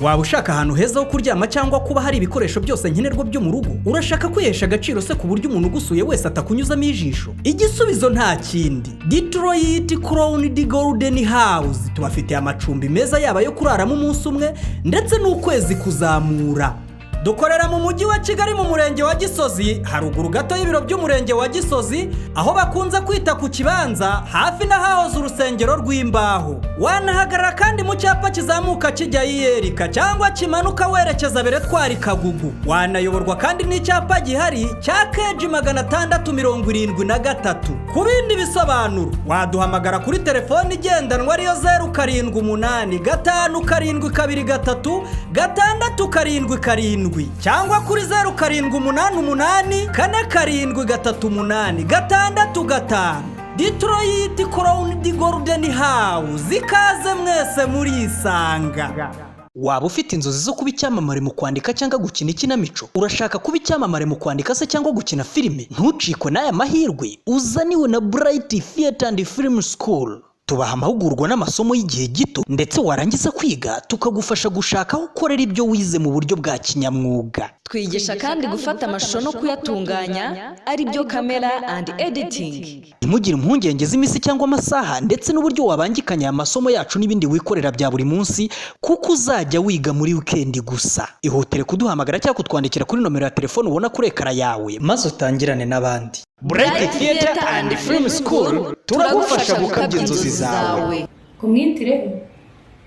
Waba ushaka ahantu heza ho kuryama cyangwa kuba hari ibikoresho byose nkenerwa byo mu rugo? Urashaka kwihesha agaciro se ku buryo umuntu ugusuye wese atakunyuzamo ijisho? Igisubizo nta kindi, Detroit Crown the Golden House. Tubafitiye amacumbi meza, yaba ayo kuraramo umunsi umwe ndetse n'ukwezi kuzamura. Dukorera mu mujyi wa Kigali, mu murenge wa Gisozi, haruguru gato y'ibiro by'umurenge wa Gisozi, aho bakunze kwita ku Kibanza, hafi n'ahahoze urusengero rw'imbaho. Wanahagarara kandi mu cyapa kizamuka kijya Iyerika cyangwa kimanuka werekeza Beretwari Kagugu. Wanayoborwa kandi n'icyapa gihari cya keji 673. Ku bindi bisobanuro waduhamagara kuri telefoni igendanwa, ariyo 0785723677, cyangwa kuri 0788473865. Detroit Crown the Golden House, ikaze mwese murisanga. Waba ufite inzozi zo kuba icyamamare mu kwandika cyangwa gukina ikinamico? Urashaka kuba icyamamare mu kwandika se cyangwa gukina filime? Ntucikwe n'aya mahirwe uzaniwe na Bright Theatre and Film School. Tubaha amahugurwa n'amasomo y'igihe gito, ndetse warangiza kwiga tukagufasha gushaka aho ukorera ibyo wize mu buryo bwa kinyamwuga. Twigisha kandi gufata amashusho no kuyatunganya, ari byo camera and editing. Ntimugire impungenge z'iminsi cyangwa amasaha ndetse n'uburyo wabangikanya aya masomo yacu n'ibindi wikorera bya buri munsi, kuko uzajya wiga muri wikendi gusa. Ihutire kuduhamagara cyangwa kutwandikira kuri nomero ya telefone ubona kuri ekara yawe, maze utangirane n'abandi. Bright Theatre and Film School, turagufasha gukabya inzozi zawe. Kumwitire?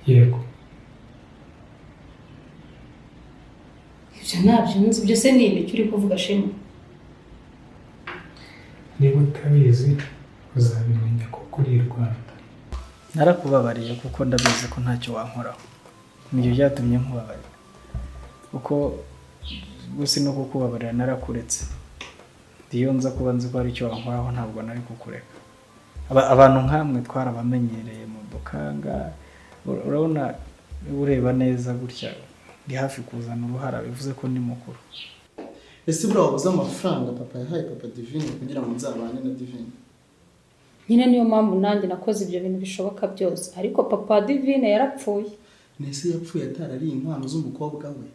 Yego. Ibyo ntabyo nzi. Ibyo se ni ibiki uri kuvuga, Shema? Niba utabizi uzabimenya kuko uri i Rwanda. Narakubabariye kuko ndabizi ko ntacyo wankoraho. Nibyo byatumye nkubabarira, kuko gusa no kukubabarira narakuretse. Iyo nza kuba nzi ko hari icyo wankoraho, ntabwo nari kukureka. Abantu nkamwe twarabamenyereye mu dukanga. Urabona ureba neza gutya, ndi hafi kuzana uruhara, bivuze ko ndi mukuru. Ese buriya wabuze amafaranga papa yahaye papa Divine kugira ngo nzabane na Divine? Nyine niyo mpamvu nanjye nakoze ibyo bintu bishoboka byose, ariko papa wa Divine yarapfuye. Nese yapfuye atarariye inkwano z'umukobwa we?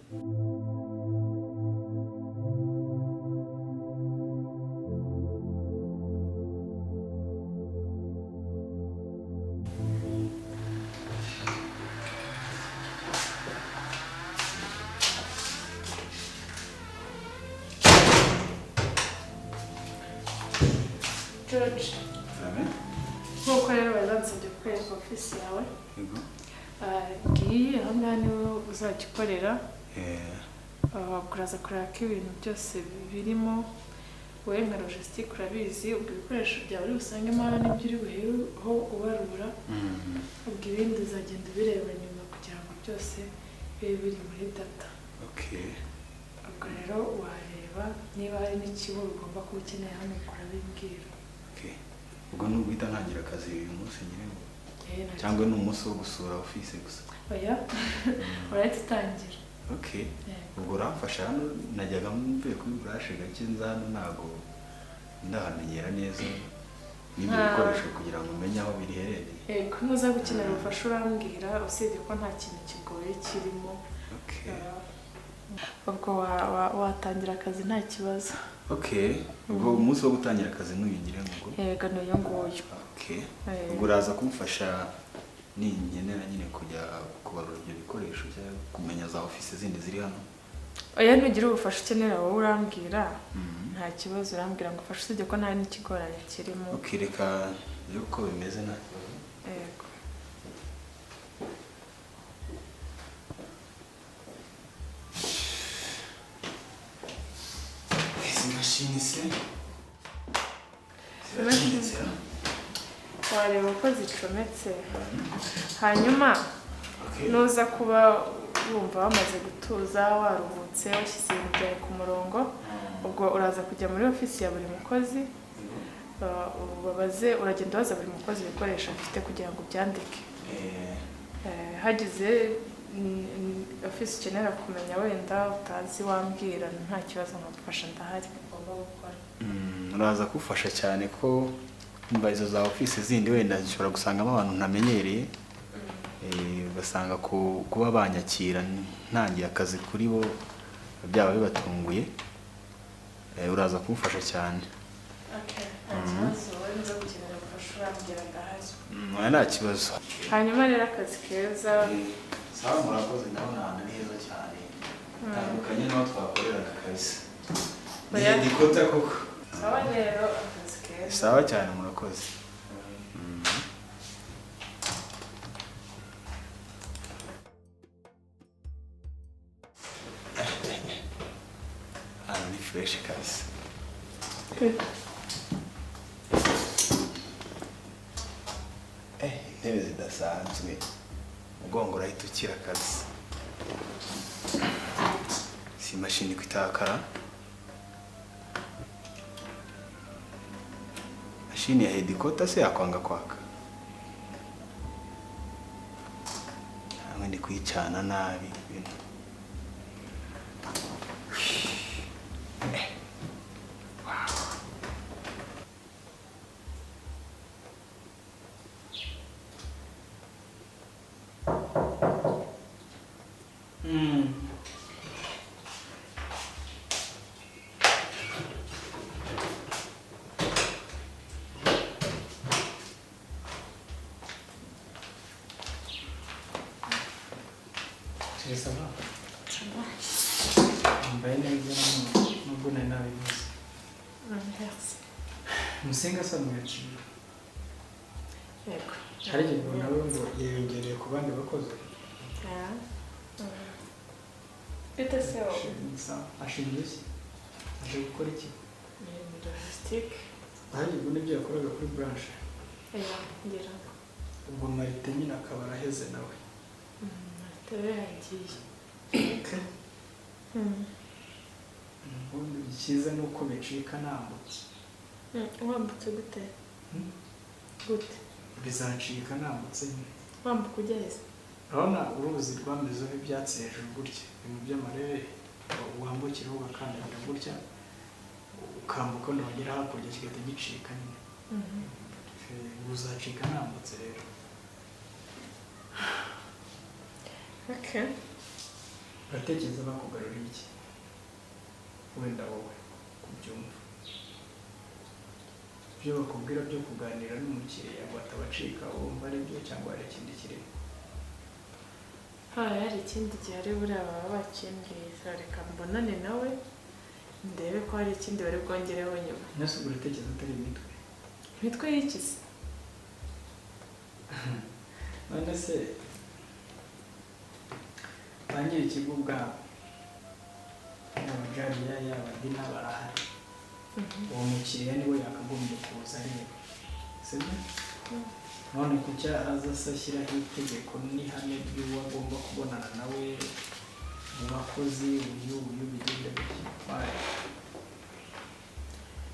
George, nk'uko rero bari bansabye kukwereka ofisi yawe, ngiyi. Aha ngaha niho uzajya ukorera. Uraza kureba ko ibintu byose birimo. Wowe nka logistique urabizi, ubwo ibikoresho byawe uri busangemo hano nibyo uri buhereho ubarura. Ubwo ibindi uzagenda ubireba nyuma kugira ngo byose bibe biri muri data. Ubwo rero wareba niba hari n'ikibura ugomba kuba ukeneye hano, urabimbwira. Ubwo ni uguhita ntangira akazi uyu munsi nyine Nta cyangwa ni umunsi wo gusura ofisi gusa? Oya, urahita utangira. Okay. Yego. Ubwo uramfasha hano. Najyaga mvuye kuri burashe gake, nza hano ntabwo ndahamenyera neza n'ibyo bikoresho kugira ngo umenye aho biherereye. Yego, nuza gukenera ubufasha urambwira, usibye ko nta kintu kigoye kirimo. Ubwo watangira akazi nta kibazo. Okay, ubwo umunsi wo gutangira akazi ntuyigire ngo Yego, ni uyu nguyu. Okay. Ubwo uraza kumfasha ninkenera nyine kujya kubarura ibyo bikoresho cyangwa kumenya za ofisi zindi ziri hano? Oya, nugira ubufasha ukenera wowe urambwira, nta kibazo, urambwira ngo ufashe, usibye ko nta n'ikigoranye kirimo. Okay, reka ndebe uko bimeze, nta kibazo. Yego. Izi mashini se Imashini wareba uko zicometse, hanyuma nuza kuba wumva wamaze gutuza, waruhutse, washyize ibintu byawe ku murongo, ubwo uraza kujya muri ofisi ya buri mukozi, ubabaze. Uragenda ubaza buri mukozi ibikoresho afite kugira ngo ubyandike. Hagize ofisi ukenera kumenya wenda utazi, wambwira, nta kibazo, nkagufasha, ndahari ugomba gukora. Uraza kufasha cyane ko umva izo za ofisi zindi wenda zishobora gusangamo abantu ntamenyereye. Ugasanga kuba banyakira ntangiye akazi kuri bo byaba bibatunguye. Uraza kumfasha cyane. Okay, nta kibazo, wowe nza gukenera ubufasha urambwira ndahari. Oya nta kibazo. Hanyuma rero akazi keza. Sawa murakoze, ndabona ahantu ni heza cyane. Tandukanye n'aho twakoreraga kabisa. Ni headquarter koko. Sawa rero akazi keza. Sawa cyane murakoze. Hano ni fresh kabisa. Intebe zidasanzwe. Umugongo urahita ukira kabisa. Si imashini kwitakara. Mashini ya headquarter se yakwanga kwaka. Hamwe ndi kuyicana nabi ibintu. Ça va? Wambaye neza nubwo nari nabivuze. Merci. Musinga asa n'uwaciye. Yego. Hari igihe nawe ngo yiyongereye ku bandi bakozi. Bite se wowe? Ashinzwe iki? Aje gukora iki? Ni logistique. Hari ubwo nibyo yakoraga kuri branche. Oya, ngira ngo. Ubwo Marite nyine akaba araheze nawe. Marite yagiye. Ubundi icyiza ni uko bicika nambutse. Wambutse gute? Gute? Bizacika nambutse nyine. Wambuka ujya he? Urabona uruzi rwamezeho ibyatsi hejuru gutya, ibintu by'amarere wambukiraho ugakandagira gutya, ukambuka wagera hakurya kigahita gicika nyine. Uzacika nambutse rero. Okay. Uratekereza bakugarurira iki? Wenda wowe kubyumva. Ibyo bakubwira byo kuganira n'umukiriya ngo atabacika wumva ari byo cyangwa hari ikindi kirimo? Hari ikindi gihe ari buriya baba bakimbwiye, reka mbonane nawe ndebe ko hari ikindi bari bwongereho nyuma. Nese ubwo uratekereza atari imitwe? Imitwe y'iki se? None se ba nyir'ikigo ubwabo yaba Jariya yaba Dina barahari. Uwo mukiriya niwe yakagombye kuza areba, sibyo? None kuki aza se ashyiraho itegeko n'ihame ry'uwo agomba kubonana nawe mu bakozi uyu uyu bigenda bitwaye?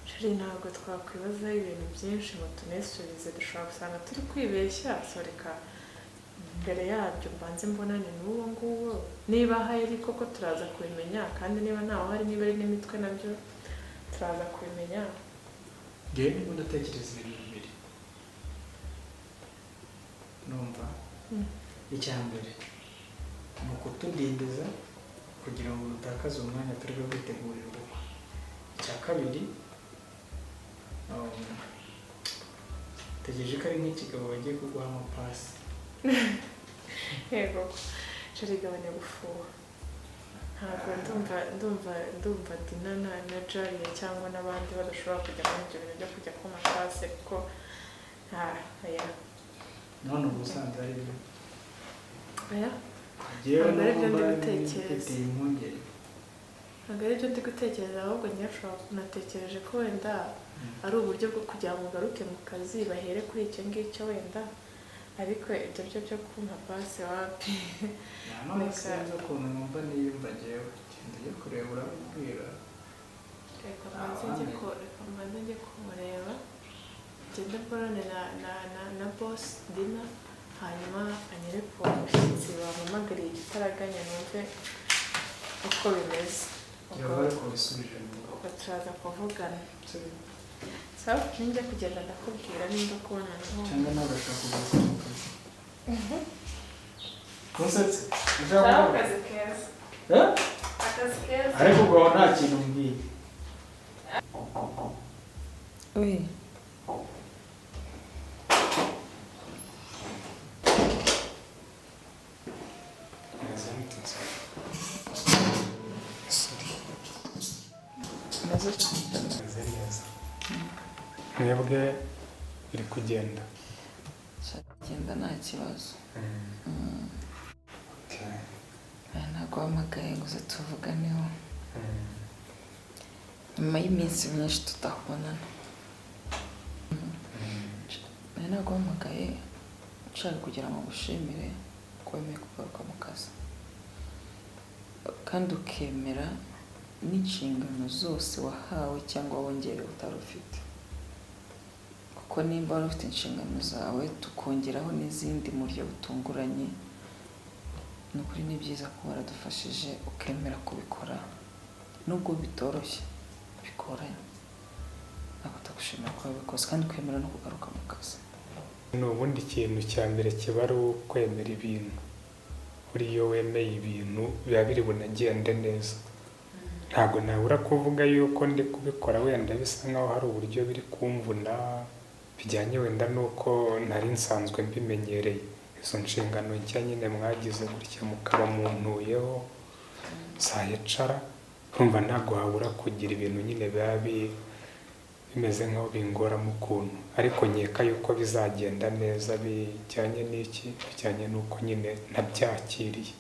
Sheri ntabwo twakwibazaho ibintu byinshi ngo tunisubize, dushobora gusanga turi kwibeshya. Reka mbere yabyo mbanze mbonane n'uwo nguwo, niba ahari koko turaza kubimenya, kandi niba ntawe uhari niba ari n'imitwe nabyo turaza kubimenya. Ngewe ndimo ndatekereza ibintu bibiri. Numva icya mbere ni ukutudindiza kugira ngo dutakaze umwanya turi kwitegurira ubukwe. Icya kabiri tegereje ko ari nk'ikigabo bagiye kuguha amapasi. Yego, Sheri gabanya gufuha. Ntabwo ndumva Dina na Jariya cyangwa n'abandi badashobora kujya muri ibyo bintu byo kujya ku mapasi kuko oya. None ubu usanze ari byo? Oya. Njyewe Ntabwo ari byo ndi numva gutekereza. mfite impungenge. Ntabwo ari byo ndi gutekereza, ahubwo njye natekereje ko wenda ari uburyo bwo kugira ngo ugaruke mu kazi bahere kuri icyo ngicyo wenda, ariko ibyo byo byo kumpa pasi wapi. None sinzi ukuntu numva niyumva njyewe. Genda ujye kureba urabibwira. Reka mbanze njye kumureba, ngende mbonane na boss Dina, hanyuma anyereke uwo mushyitsi bampamagariye igitaraganya numve uko bimeze. Yaba ariko wisubije mu rugo. Ubwo turaza kuvugana. Sawa, ninjya kugenda ndakubwira nimba kubonana. Cyangwa nawe urashaka kugaruka mu kazi. Kusetse. Sawa, akazi keza. Eh? Akazi keza. Ariko ubwo aho nta kintu mbwiye. Oui. Meze neza. Mwebwe iri kugenda. Genda nta kibazo. Ntabwo wahamagaye ngo uze tuvuganeho. Nyuma y'iminsi myinshi tutabonana. Ntabwo wahamagaye nshaka kugira ngo ngushimire ko wemeye kugaruka mu kazi. Kandi ukemera n'inshingano zose wahawe cyangwa wongerewe utari ufite. Kuko nimba wari ufite inshingano zawe tukongeraho n'izindi mu buryo butunguranye, ni ukuri ni byiza ko waradufashije ukemera kubikora nubwo bitoroshye bigoranye. Ntabwo ndagushimira ko wabikoze kandi ukemera no kugaruka mu kazi. Ni ubundi ikintu cya mbere kiba ari ukwemera ibintu. Buriya iyo wemeye ibintu biba biri bunagende neza. Ntabwo nabura kuvuga yuko ndi kubikora wenda bisa nkaho hari uburyo biri kumvuna bijyanye wenda nuko nari nsanzwe mbimenyereye. Izo nshingano nshya nyine mwagize gutya mukaba muntuyeho sayicara, urumva ntabwo habura kugira ibintu nyine biba bimeze nkaho bingoramo ukuntu, ariko nkeka yuko bizagenda neza bijyanye n'iki, bijyanye n'uko nyine nabyakiriye.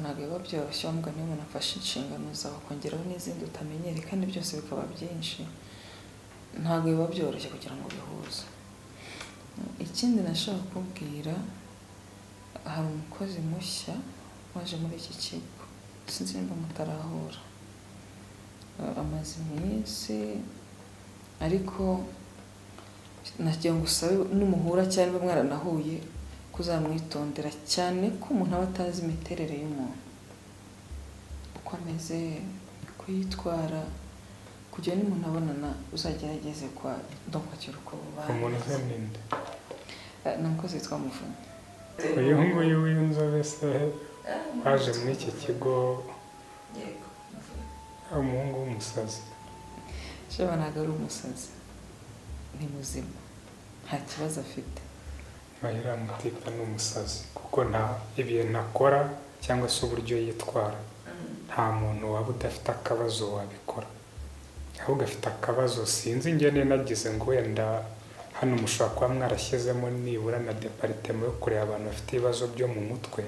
Ntabwo biba byoroshye wa mugani umuntu afashe inshingano zawe akongeraho n'izindi utamenyereye kandi byose bikaba byinshi, ntabwo biba byoroshye kugira ngo bihuze. Ikindi nashaka kukubwira, hari umukozi mushya waje muri iki kigo, sinzi nimba mutarahura, amaze iminsi, ariko nagira ngo usabe numuhura cyangwa niba mwaranahuye kuzamwitondera cyane ko umuntu aba atazi imiterere y'umuntu, uko ameze, uko yitwara, kugira n'umuntu abonana uzagerageze kwa kwakira uko bubana. Umuntu usa ninde? Ni umukozi witwa Muvunyi. Uyu nguyu w'inzobe se waje muri iki kigo? Yego. Umuhungu w'umusazi. Shema ntabwo ari umusazi, ni muzima, nta kibazo afite. Uriya mutipe ni umusazi kuko nta ibintu akora cyangwa se uburyo yitwara, nta muntu waba udafite akabazo wabikora. Ahubwo afite akabazo, sinzi ingene nagize ngo wenda hano mushobora kuba mwarashyizemo nibura na department yo kureba abantu bafite ibibazo byo mu mutwe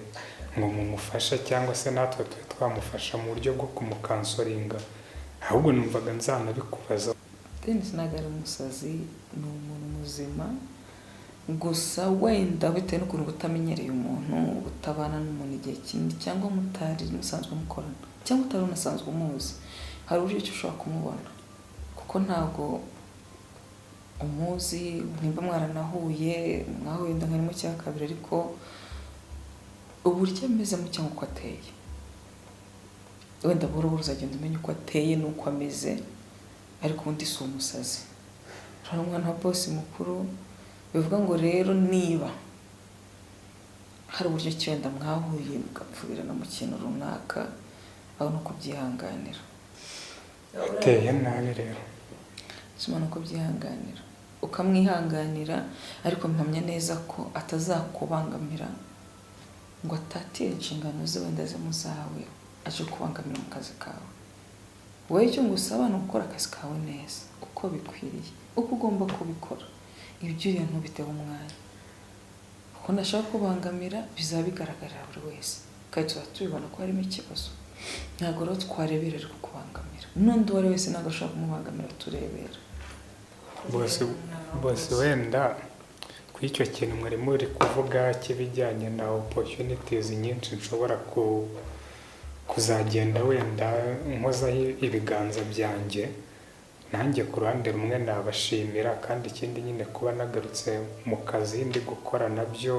ngo mumufashe cyangwa se natwe tube twamufasha mu buryo bwo kumukansoringa, ahubwo numvaga nzanabikubaza. Dennis ntabwo ari umusazi, ni umuntu muzima, gusa wenda bitewe n'ukuntu utamenyereye umuntu, utabana n'umuntu igihe kinini cyangwa mutari musanzwe mukorana cyangwa utari unasanzwe umuzi, hari uburyo ki ushobora kumubona kuko ntabwo umuzi, nimba mwaranahuye mwahuye wenda nka rimwe cyangwa kabiri, ariko uburyo amezemo cyangwa uko ateye, wenda buhoro buhoro uzagenda umenya uko ateye n'uko ameze, ariko ubundi si umusazi. Hari umwana wa bosi mukuru, bivuga ngo rero niba hari uburyo ki wenda mwahuye mugapfubirana mu kintu runaka, aho ni ukubyihanganira. Ateye nabi rero. Sima ni ukubyihanganira, ukamwihanganira, ariko mpamya neza ko atazakubangamira ngo atatire inshingano ze wenda ze mu zawe aje kubangamira mu kazi kawe. Wowe icyo ngusaba ni ugukora akazi kawe neza uko bikwiriye, uko ugomba kubikora, ibyo uriya ntubiteho umwanya, kuko nashaka kubangamira bizaba bigaragarira buri wese kandi tuzaba tubibona ko harimo ikibazo. Ntabwo rero twarebera ariko kubangamira n'undi uwo ari wese ntabwo ashobora kumubangamira turebera. Bose wenda ku icyo kintu mwari muri kuvuga cy'ibijyanye na opportunities nyinshi nshobora kuzagenda wenda nkozaho ibiganza byanjye, nanjye ku ruhande rumwe nabashimira, kandi ikindi nyine kuba nagarutse mu kazi ndi gukora nabyo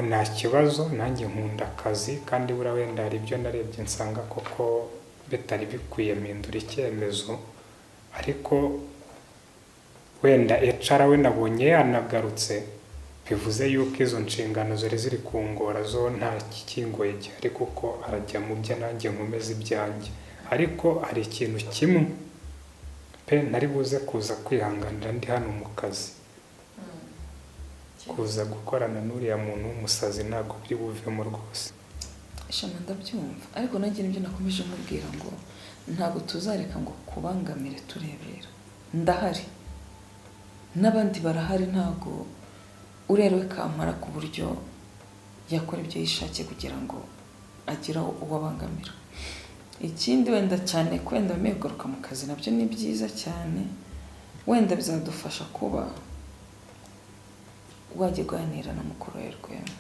nta kibazo, nanjye nkunda akazi kandi buriya wenda hari ibyo narebye nsanga koko bitari bikwiye mpindura icyemezo, ariko wenda HR we nabonye yanagarutse Bivuze yuko izo nshingano zari ziri kungora zo nta kingoye gihari, kuko arajya mu bye nanjye nkomeza ibyanjye. Ariko hari ikintu kimwe pe ntari buze kuza kwihanganira ndi hano mu kazi, kuza gukorana n'uriya muntu w'umusazi ntabwo biri buvemo rwose. Shema, ndabyumva, ariko nanjye nibyo nakomeje mubwira ngo ntabwo tuzareka ngo kubangamire turebera. Ndahari n'abandi barahari, ntabwo uriya we kamara ku buryo yakora ibyo yishakiye kugira ngo agire uwo abangamira. Ikindi wenda cyane ko wenda wemeye kugaruka mu kazi nabyo ni byiza cyane, wenda bizadufasha kuba wajya uganira na mukuru wawe Rwema,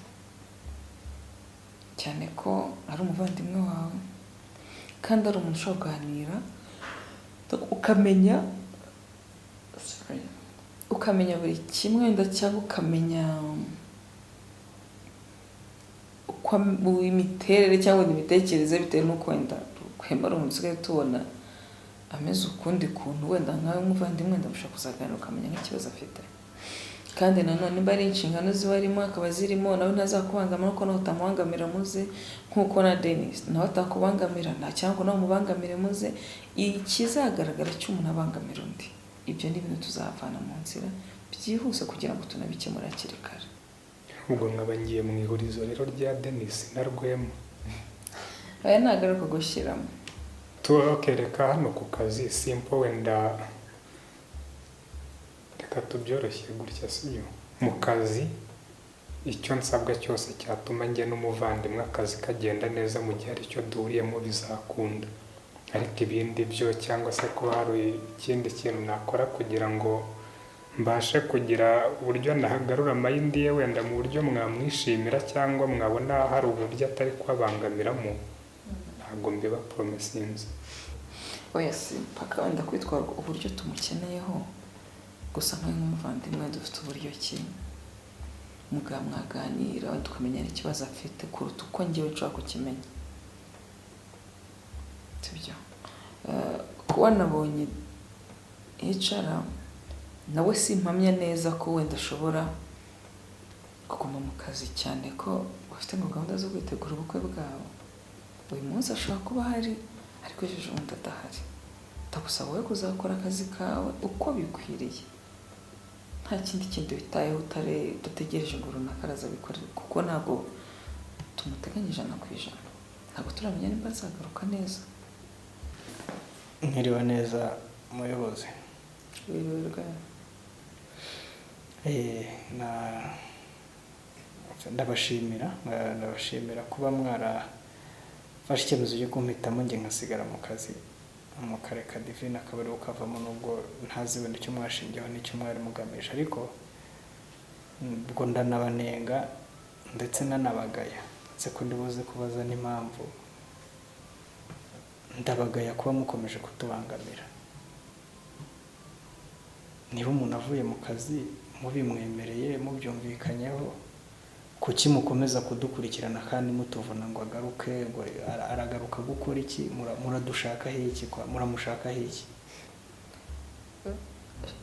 cyane ko ari umuvandimwe wawe kandi ari umuntu ushobora kuganira ukamenya, sorry, ukamenya buri kimwe wenda, cyangwa ukamenya uko imiterere cyangwa imitekerereze, bitewe n'uko wenda Rwema ari umuntu usigaye tubona ameze ukundi kuntu, wenda nkawe nk'umuvandimwe wenda mushobora kuzaganira ukamenya nk'ikibazo afite. Kandi nanone niba ari inshingano ziba arimo akaba zirimo, nawe ntazakubangamira kuko nawe utamubangamira muze, nk'uko na Denis nawe atakubangamira nta cyangwa nawe umubangamire muze. Ikizagaragara cy'umuntu abangamira undi, ibyo ni ibintu tuzavana mu nzira byihuse kugira ngo tunabikemure hakiri kare. Ubwo nkaba ngiye mu ihurizo rero rya Denis na Rwema. Aya ntabwo ari ukugushyiramo. Tukereka hano ku kazi simple, wenda reka tubyoroshye gutya, sibyo? Mu kazi icyo nsabwa cyose cyatuma njye n'umuvandimwe akazi kagenda neza mu gihe hari icyo duhuriyemo bizakunda, ariko ibindi byo cyangwa se kuba hari ikindi kintu nakora kugira ngo mbashe kugira uburyo nahagarura amayindi ye wenda mu buryo mwamwishimira cyangwa mwabona hari uburyo atari kubabangamiramo, ntabwo mbiba promisinze. Oya, si mpaka wenda kwitwara uburyo tumukeneyeho, gusa nkawe nk'umuvandimwe dufite uburyo ki mwaganira wenda ukamenya n'ikibazo afite kuruta uko njyewe nshobora kukimenya, sibyo? Kuba nabonye yicara nawe simpamya neza ko wenda ashobora kuguma mu kazi, cyane ko bafite ngo gahunda zo kwitegura ubukwe bwabo. Uyu munsi ashobora kuba ahari ariko ejo bundi adahari. Ndagusaba wowe kuzakora akazi kawe uko bikwiriye, nta kindi kintu witayeho, udategereje ngo runaka araza abikore, kuko ntabwo tumuteganya 100%, ntabwo turamenya nimba azagaruka neza. Mwiriwe neza muyobozi. Wiriwe Rwema. Na ndabashimira kuba mwarafashe icyemezo cyo kumpitamo njye nkasigara mu kazi, mukareka Divine akaba ariwe ukavamo, nubwo ntazi wenda icyo mwashingiyeho n'icyo mwari mugamije, ariko ubwo ndanabanenga ndetse nanabagaya, ndetse ko ndibuze kubaza n'impamvu ndabagaya kuba mukomeje kutubangamira. Niba umuntu avuye mu kazi mubimwemereye mubyumvikanyeho, kuki mukomeza kudukurikirana kandi mutuvuna ngo agaruke? Ngo aragaruka gukora iki? Muradushakaho iki? Muramushakaho iki?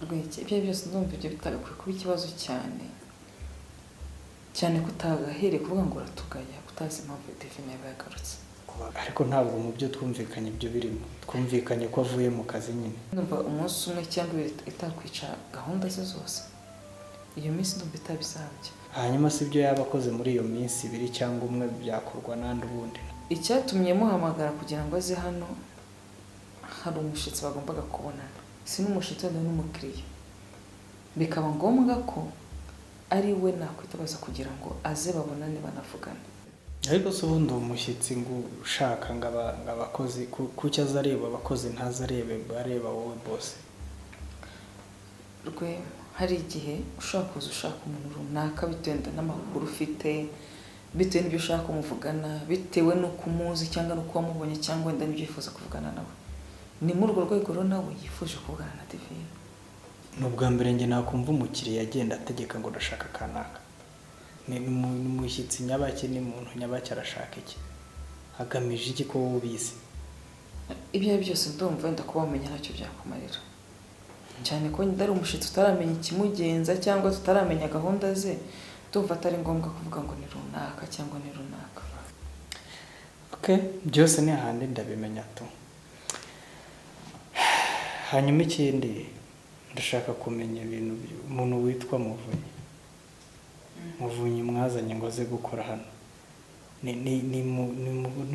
Rwiki, ibyo byose ndumva ibyo bitagakwiye kuba ikibazo cyane cyane, kutagahereye kuvuga ngo uratugaya utazi impamvu Divine yaba yagarutse. Ariko ntabwo mu byo twumvikanye ibyo birimo, twumvikanye ko avuye mu kazi nyine. Ndumva umunsi umwe cyangwa ibiri itakwica gahunda ze zose, iyo minsi ndumva itabisabye. Hanyuma si ibyo yaba akoze muri iyo minsi ibiri cyangwa umwe byakorwa n'andi ubundi? Icyatumye muhamagara kugira ngo aze hano, hari umushyitsi bagombaga kubonana, si n'umushyitsi wenda n'umukiriya, bikaba ngombwa ko ari we nakwitabaza kugira ngo aze babonane banavugane. Ariko se ubundi uwo mushyitsi ngo ushaka ngo abakozi, kuki aza areba abakozi ntaze areba wowe bose? Rwema, hari igihe ushobora kuza ushaka umuntu runaka bitewe wenda n'amakuru ufite, bitewe n'ibyo ushaka kumuvugana, bitewe n'uko umuzi cyangwa n'uko wamubonye cyangwa wenda n'ibyo wifuza kuvugana nawe. Ni muri urwo rwego rero nawe yifuje kuvugana na Divine. Ni ubwa mbere njye nakumva umukiriya agenda ategeka ngo ndashaka kanaka. Ni umushyitsi nyabaki, ni muntu nyabaki, arashaka iki, agamije iki, ko wowe ubizi? Ibyo ari byo byose ndumva wenda kuba wamenya ntacyo byakumarira, cyane ko ari umushyitsi utaramenya ikimugenza cyangwa tutaramenya gahunda ze. Ndumva atari ngombwa kuvuga ngo ni runaka cyangwa ni runaka. Okay, byose ni hahandi ndabimenya tu. Hanyuma ikindi ndashaka kumenya ibintu umuntu witwa Muvunyi. Muvunyi mwazanye ngo aze gukora hano. Ni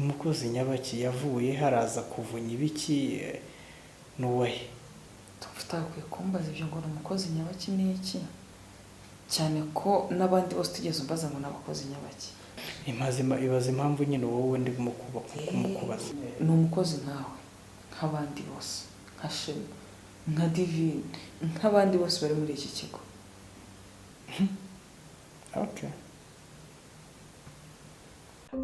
mukozi nyabaki yavuye haraza kuvunya ibiki nuwahe? Tutakwiye kumbaza ibyo ngo ni umukozi nyabaki ni iki? Cyane ko n'abandi bose tugeze umbaza ngo n'abakozi nyabaki. Ibaza impamvu nyine wowe ndi kumukubaza. Ni umukozi nkawe, nk'abandi bose, nka Shema, nka Divine, nk'abandi bose bari muri iki kigo. Okay.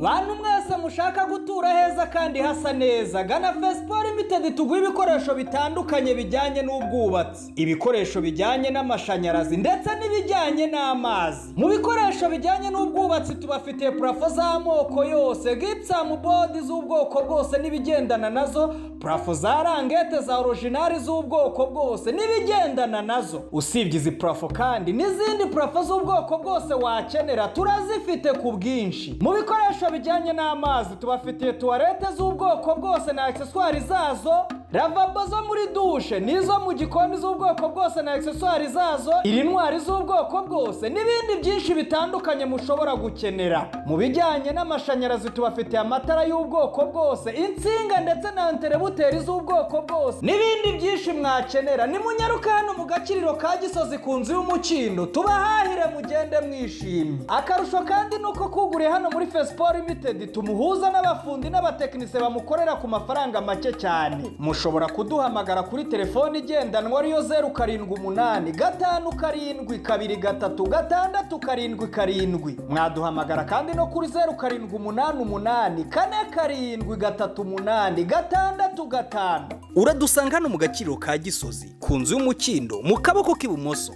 Bantu mwese mushaka gutura heza kandi hasa neza, gana Fesiporo Limited tuguha ibikoresho bitandukanye bijyanye n'ubwubatsi, ibikoresho bijyanye n'amashanyarazi ndetse n'ibijyanye n'amazi. Mu bikoresho bijyanye n'ubwubatsi tubafitiye purafo z'amoko yose, gypsum board z'ubwoko bwose n'ibigendana nazo, purafo za rangete za original z'ubwoko bwose n'ibigendana nazo. Usibye izi purafo kandi n'izindi purafo z'ubwoko bwose wakenera turazifite ku bwinshi. Mu bikoresho bijyanye n'amazi tubafitiye tuwarete z'ubwoko bwose na accessoires zazo, lavabo zo muri dushe n'izo mu gikoni z'ubwoko bwose na accessoires zazo, irintwari z'ubwoko bwose n'ibindi byinshi bitandukanye mushobora gukenera. Mu bijyanye n'amashanyarazi tubafitiye amatara y'ubwoko bwose, insinga ndetse na anterebuteri z'ubwoko bwose n'ibindi byinshi mwakenera. Nimunyaruka hano mu gakiriro ka Gisozi ku nzu y'umukindo tubahahire mugende mwishimye. Akarusho kandi nuko kuguriye hano muri Fesiporo Limited tumuhuza n'abafundi n'abatekinisiye bamukorera ku mafaranga make cyane. Mushobora kuduhamagara kuri telefoni igendanwa ariyo 078 57 23 677. Mwaduhamagara kandi no kuri 0788 47 38 65. Uradusanga hano mu gakiriro ka Gisozi ku nzu y'umukindo mu kaboko k'ibumoso.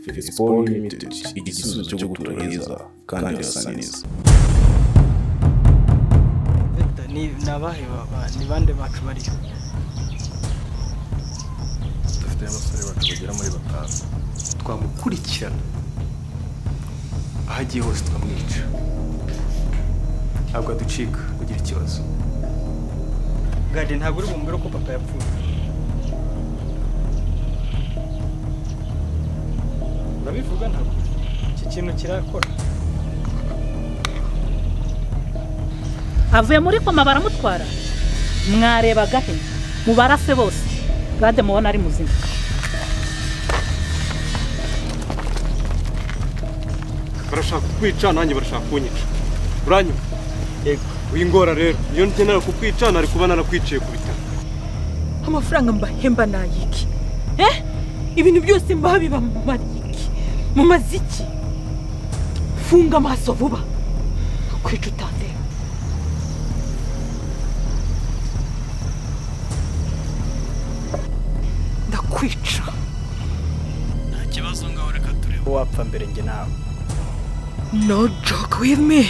Fesiporo Limited, igisubizo cyo gutura heza kandi hasa neza. Ni nabahe ni bande bacu bariyo? Dufite abasore bacu bagera muri 5. Twamukurikirana aho agiye hose tukamwica. Ntabwo aducika kugira ikibazo. Gade ntabwo uri bumbwire ko papa yapfuye. Urabivuga ntabwo iki kintu kirakora. Avuye muri koma baramutwara. Mwarebaga he? Mubarase bose. Gade mubona ari muzima. Barashaka kukwica nanjye barashaka kunyica. Uranyuma? Yego. Uyingora rero. Iyo nkenera kukwica nari kuba narakwiciye ku bitaro. Amafaranga mbahemba nayiki? Ibintu byose mbaha biba mu mariki. Mu maziki. Funga amaso vuba. Kwica utandeba. Ndakwica. Nta kibazo ngaho reka turebe wapfa mbere nge nawe. No joke with me.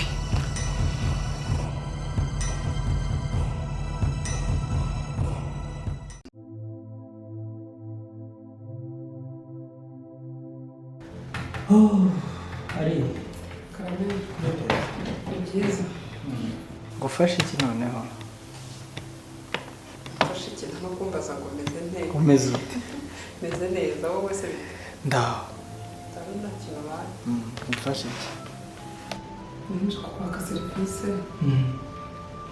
Oh, ari. Karame, ni byiza. Gufasha iki noneho? Gufasha iki nko kumbaza ngo meze nte? Umeze ute? Meze neza wowe se bite? Ndaho. Ndabona nta baye. Gufasha iki? Nje kukwaka serivisi.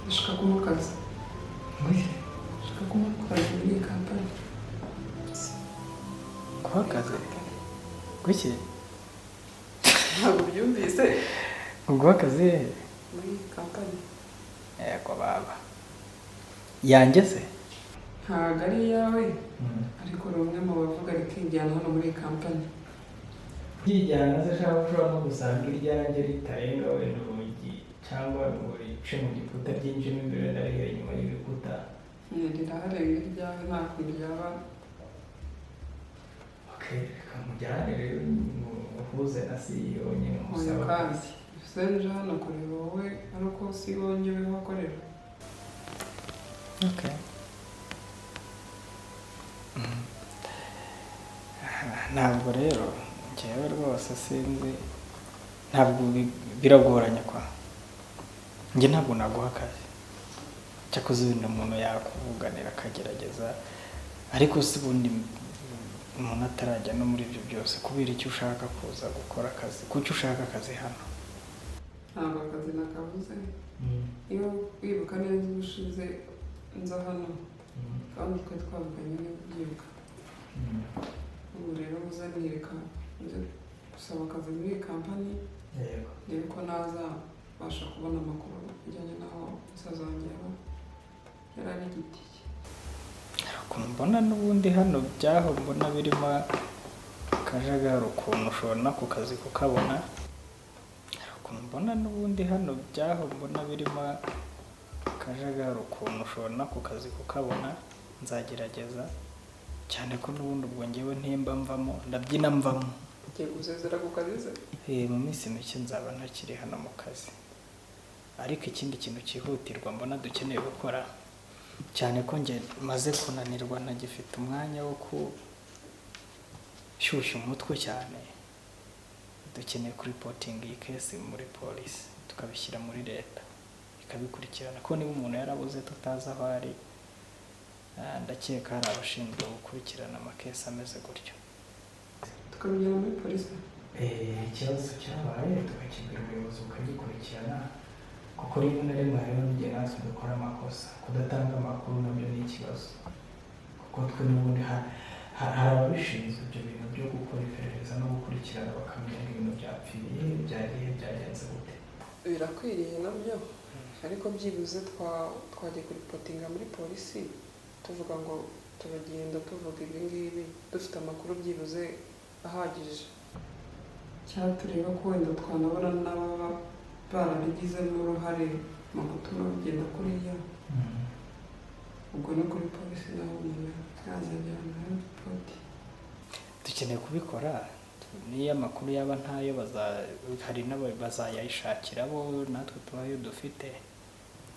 Ndashaka kumuha akazi. Ndashaka kumuha akazi muri iyi kampani. Kuha akazi? Kuki? Ntabwo ubyumvise. Uguha akazi hehe? Muri iyi kampani. Yego baba. Yanjye se? Ntabwo ari iyawe, ariko uri umwe mu bavuga rikijyana hano muri iyi kampani. Ryijyana se shaka ushobora no gusanga iryanjye ritarenga wenda urugi cyangwa ngo rice mu gikuta ryinjiremo imbere wenda rihera inyuma y'ibikuta. Riraharenga iryawe nta kuntu ryaba. Okay, reka mujyane rero muhuze na CEO nyine musaba. Oya kandi, ese nje hano kureba wowe ari uko CEO ngewe wakorera. Okay. Ntabwo rero njyewe rwose sinzi Ntabwo biragoranye kwa njye, ntabwo naguha akazi. Cyakoze wenda umuntu yakuvuganira akagerageza, ariko si ubundi umuntu atarajya no muri ibyo byose, kubera icyo ushaka kuza gukora akazi, kuki ushaka akazi hano? Ntabwo akazi nakabuze. Iyo wibuka neza, ubushize nza hano kandi twari twavuganye, niba ubyibuka. Ubu rero muzanireka nze gusaba akazi muri iyi kampani, ndebe ko nazabasha kubona amakuru ajyanye n'aho musaza wanjye yaba yari ari igitiye. Ukuntu mbona n'ubundi hano byaho mbona birimo akajagari, ukuntu ushobora n'ako kazi kukabona. Hari ukuntu mbona n'ubundi hano byaho mbona birimo akajagari, ukuntu ushobora n'ako kazi kukabona. Nzagerageza cyane ko n'ubundi ubwo ngewe ntimba mvamo, ndabyina mvamo. Ugiye gusezera ku kazi se? Mu minsi mike nzaba ntakiri hano mu kazi. Ariko ikindi kintu cyihutirwa mbona dukeneye gukora, cyane ko njye maze kunanirwa ntagifite umwanya wo gushyushya umutwe cyane, dukeneye kuripotinga iyi case muri polisi, tukabishyira muri leta ikabikurikirana, ko niba umuntu yarabuze tutazi aho ari, ndakeka hari abashinzwe gukurikirana ama case ameze gutyo. Tukabijyana muri polisi? Ikibazo cyabaye tukakibwira ubuyobozi bukagikurikirana, kuko rimwe na rimwe hariho n'igihe natwe dukora amakosa. Kudatanga amakuru nabyo ni ikibazo, kuko twe n'ubundi hari ababishinzwe ibyo bintu byo gukora iperereza no gukurikirana, bakamenya ngo ibintu byapfiriye, byagiye, byagenze gute. Birakwiriye nabyo, ariko byibuze twagiye kuripotinga muri polisi tuvuga ngo turagenda tuvuga ibi ngibi, dufite amakuru byibuze ahagije, cyangwa tureba ko wenda twanabona n'ababa barabigizemo uruhare mu gutuma bigenda kuriya. Ubwo no kuri polisi naho umuntu yazajyana ripoti. Dukeneye kubikora. Niyo amakuru yaba ntayo, hari n'aba bazayishakira bo, natwe tubayo dufite,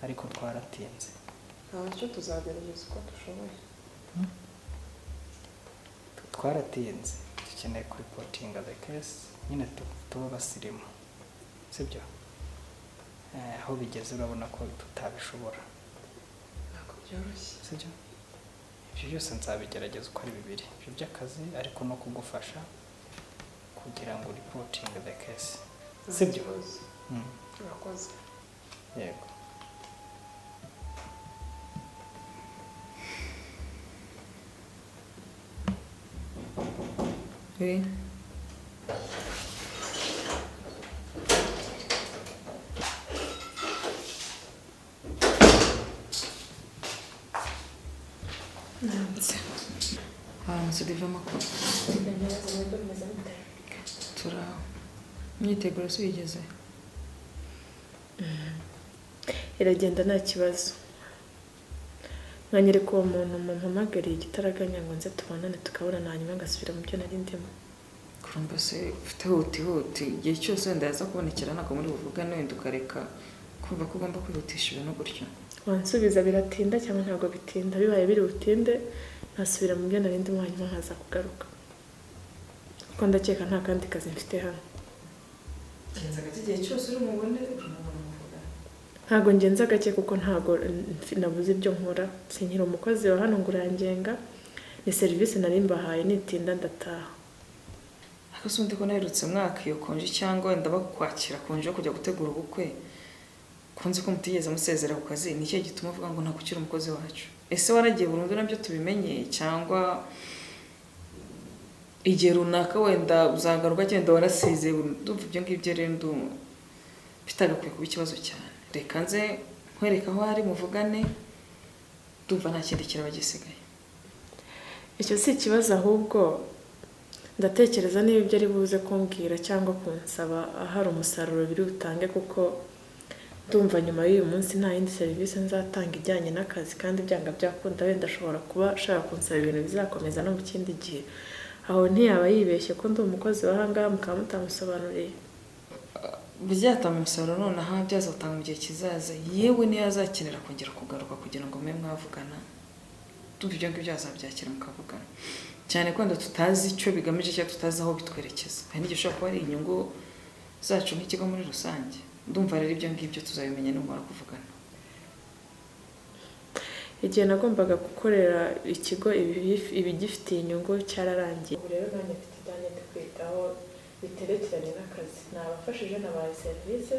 ariko twaratinze. Ntacyo, tuzagerageza uko dushoboye. Twaratinze. Dukeneye kuripotinga the case nyine, tuba abasirimu, sibyo? Aho bigeze urabona ko tutabishobora. Ntabwo byoroshye. Sibyo? Ibyo byose nzabigerageza uko ari bibiri, ibyo by'akazi ariko no kugufasha kugira ngo reporting the case, sibyo? Urakoze. Yego. Oui. Ndamutse. Haramutse Diva, amakuru? Turaho. Imyiteguro se uyigeze? Iragenda nta kibazo. Mwanyereka uwo muntu mumpamagariye igitaraganya ngo nze tubonane, tukabonana, hanyuma ngasubira mu byo nari ndimo. Kurumva se ufite huti huti, igihe cyose wenda yaza kubonekera ntabwo muri buvugane, wenda ukareka kumva ko ugomba kwihutisha ibintu gutyo. Wansubiza, biratinda cyangwa ntabwo bitinda? Bibaye biri butinde nasubira mu byo nari ndimo, hanyuma nkaza kugaruka, kuko ndakeka nta kandi kazi mfite hano. Genza gake, igihe cyose uri mubone uramubona muvugana. Ntabwo ngenza gake, kuko ntabwo nabuze ibyo nkora. Sinkiri umukozi wa hano ngo urangenga, ni serivisi nari mbahaye, nitinda ndataha. Ariko se undi ko naherutse mwaka iyo konje, cyangwa wenda bakwakira konje yo kujya gutegura ubukwe, kunzi ko mutigeze musezera ku kazi, ni ikihe gituma uvuga ngo ntabwo ukiri umukozi wacu? Ese waragiye burundu nabyo tubimenye, cyangwa igihe runaka wenda uzagaruka, cyangwa warasezeye burundu? Ndumva ibyo ngibyo rero ndumva bitagakwiye kuba ikibazo cyane. Reka nze nkwereke aho ari muvugane, ndumva nta kindi kiraba gisigaye. Icyo si ikibazo, ahubwo ndatekereza niba ibyo ari buze kumbwira cyangwa kunsaba hari umusaruro biri butange, kuko ndumva nyuma y'uyu munsi nta yindi serivisi nzatanga ijyanye n'akazi, kandi byanga byakunda wenda ashobora kuba ashaka kunsaba ibintu bizakomeza no mu kindi gihe. Aho ntiyaba yibeshye ko ndi umukozi wa ahangaha mukaba mutamusobanuriye? Byatanga umusaruro nonaha, byazatanga mu gihe kizaza, yewe niyo azakenera kongera kugaruka kugira ngo mube mwavugana, ndumva ibyo ngibyo azabyakira mukavugana. Cyane ko wenda tutazi icyo bigamije cyangwa tutazi aho bitwerekeza. Hari n'igihe ushobora kuba ari inyungu zacu nk'ikigo muri rusange. Ndumva rero ibyo ngibyo tuzabimenya numara kuvugana. Igihe nagombaga gukorera ikigo ibigifitiye inyungu cyararangiye. Ubu rero nanjye mfite ibyanjye ndi kwitaho biterekeranye n'akazi. Nabafashije, nabahaye serivisi,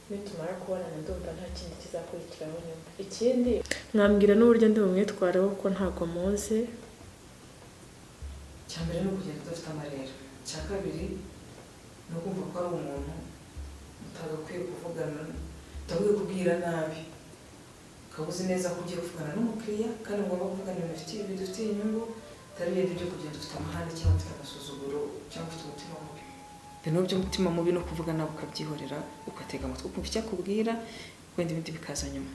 nitumara kubonana ndumva nta kindi kizakurikiraho nyuma. Ikindi mwambwira n'uburyo ndi bumwitwareho kuko ntabwo muzi. Icya mbere ni ukugenda udafite amarira. Icya kabiri ni ukumva ko ari umuntu utagakwiye kuvugana, utagakwiye kubwira nabi, ukaba uzi neza ko ugiye kuvugana n'umukiriya kandi ugomba kuvugana ibintu bidufitiye inyungu, atari ibindi byo kugenda ufite amahane cyangwa ufite agasuzuguro cyangwa ufite umutima mubi. Ibintu by'umutima mubi no kuvuga nawe ukabyihorera, ugatega amatwi ukumva icyo akubwira, wenda ibindi bikaza nyuma.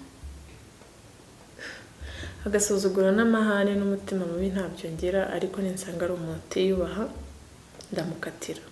Agasuzuguro n'amahane n'umutima mubi ntabyo ngira, ariko ninsanga ari umuntu utiyubaha ndamukatira.